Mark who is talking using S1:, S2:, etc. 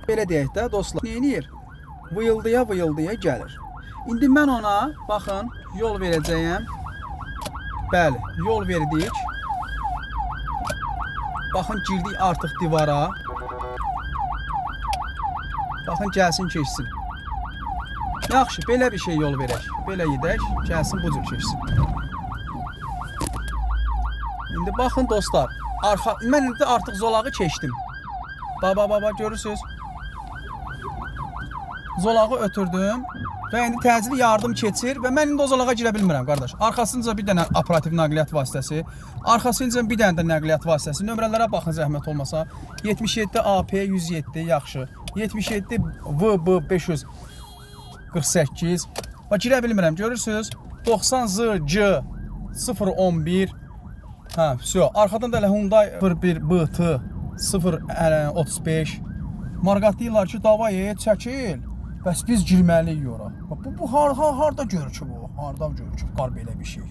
S1: Belə deyək də dostlar. Nə edir? Vıyıldaya vıyıldaya gəlir. İndi mən ona baxın, yol verəcəyəm. Bəli, yol verdik. Baxın girdik artıq divara. Baxın gəlsin keçsin. Yaxşı, belə bir şey yol verək. Belə gedək, gəlsin bu cür keçsin. İndi baxın dostlar, arxa mən indi artıq zolağı keçdim. Baba baba görürsüz? Zolağı ötürdüm və indi təcili yardım keçir və mən indi o zolağa girə bilmirəm qardaş. Arxasınca bir dənə operativ nəqliyyat vasitəsi, arxasınca bir dənə də nəqliyyat vasitəsi. Nömrələrə baxın zəhmət olmasa. 77 AP 107 yaxşı. 77 VB 548. Bax girə bilmirəm, görürsüz? 90 ZC 011. Hə, vəsə. Arxadan da elə Hyundai 01 BT 035. Marqatlayırlar ki, davay, çəkil. Bəs biz girməliyik ora. Bax, bu harda görür ki bu? Harda görür ki, var belə bir şey.